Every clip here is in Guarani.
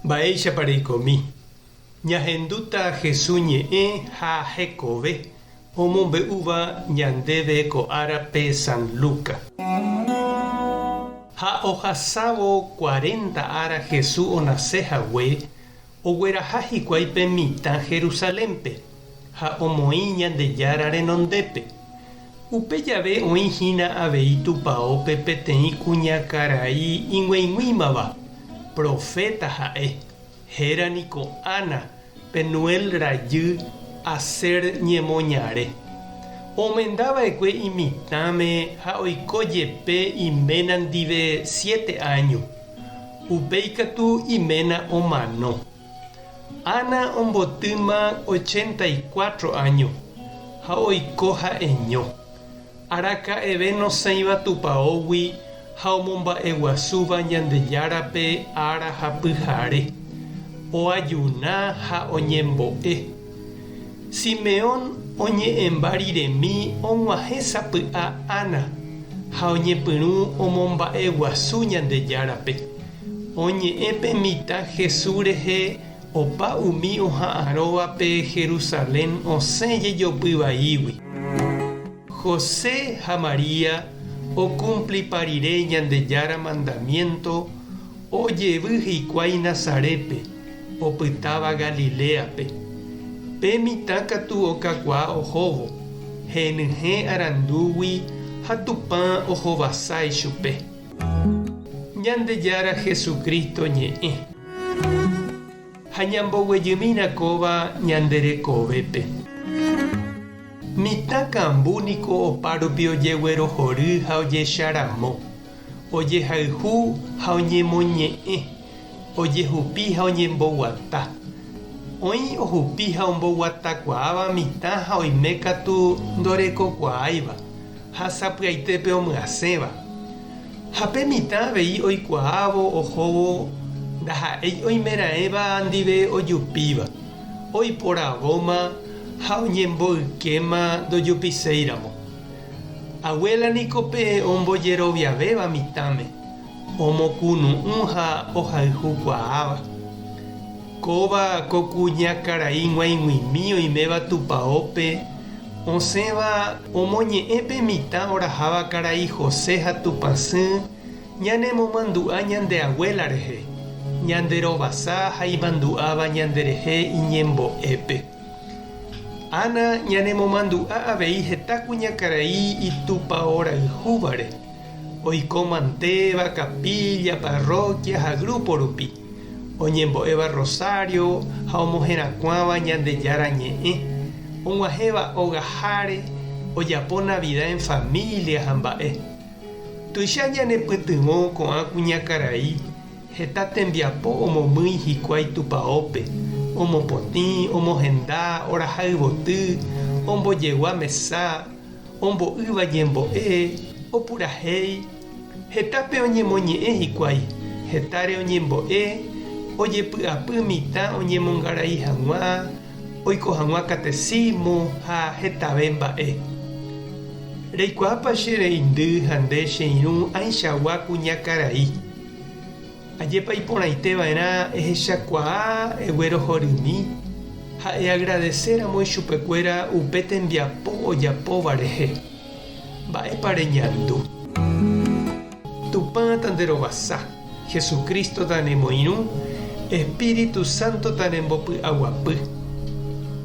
Mba'éichapa reikomi? Ñahendúta Hesu ñe'ẽ ha hekove omombe'úva ñandéve ko árape San Luca. Ha ohasávo cuarenta ára Hesu onase hague, ogueraha hikuái pe mitã Jerusalénpe ha omoĩ Ñandejára renondépe. Upe jave oĩ hína avei tupaópe peteĩ kuñakarai ig̃uaig̃uímava, proféta ha'e, héra niko Ana, Penuel rajy, Aser ñemoñare. Omenda va'ekue imitãme ha oiko jepe iména ndive siete áño. Upéi katu iména omano. Ana ombotýma ochenta y cuatro áño ha oiko ha'eño. Araka'eve nosẽiva tupaógui ha omomba'eguasúva Ñandejárape ára ha pyhare, oajuna ha oñembo'e. Simeón oñe'ẽmba riremi og̃uahẽ sapy'a Ana ha oñepyrũ omomba'eguasu Ñandejárape. Oñe'ẽ pe mitã Jesús rehe opa umi oha'arõvape Jerusalén osẽ jejopy vaígui. José ha María okumplipa rire Ñandejára mandamiénto, ojevy hikuái Nazarétpe, opytáva Galiléape. Pe mitã katu okakuaa ohóvo, henyhẽ arandúgui ha Tupã ohovasa ichupe. Ñandejára Jesucristo ñe'ẽ. Ha ñamboguejymína kóva ñande rekovépe. Mitã kambu niko opárupi ojeguerohory ha ojecharamo, ojehayhu ha oñemoñe'ẽ, ojehupi ha oñemboguata. Oĩ ohupi ha omboguatakuaáva mitã ha oime katu ndorekokuaáiva. Ha sapy'aitépe omyasẽva. Ha pe mitã avei oikuaávo ohóvo ndaha'éi oimeraẽva ndive ojupíva, oiporavóma ha oñemboykéma ndojupiséiramo. Aguéla niko pe ombojeroviavéva mitãme, omokunu'ũ ha ohayhukuaáva. Kóva ko kuñakarai g̃uaig̃uimi oiméva tupaópe osẽva omoñe'ẽ pe mitã oraháva karai José ha Tupãsy ñanemomandu'a ñande aguéla rehe, ñande rovasa ha imandu'áva ñanderehe iñembo'épe. Ana ñanemomandu'a avei heta kuñakarai itupaorayhúvare, oiko mantéva capilla, parroquia ha grupo rupi. Oñembo'éva rosario ha omoherakuãva Ñandejára Ñe'ẽ, og̃uahẽva ogaháre, ojapo Navidad en familia ha mba'e. Tuicha ñanepytyvõ ko'ã kuñakarai heta tembiapo omomýi hikuái tupaópe, omopotĩ, omohenda, oraha yvoty, ombojegua mesa, ombo'ýva ñembo'e, opurahéi, Hetápe oñemoñe'ẽ hikuái, hetáre oñembo'e, ojepy'apy mitã oñemongarai hag̃ua, oiko hag̃ua catecismo ha hetave mba'e. Reikuaápa che reindy ha nde che irũ ãichagua kuñakarai. Ajépa iporãite va'erã ehechakuaa eguerohorymi ha eagradeséramo ichupekuéra upe tembiapo ojapóva rehe. Mba'épa reñandu? Tupã tanderovasa, Jesucristo tanemoirũ, Espíritu Santo tanembopy'aguapy.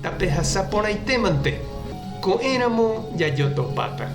Tapehasa porãitémante, ko'ẽramo jajotopáta.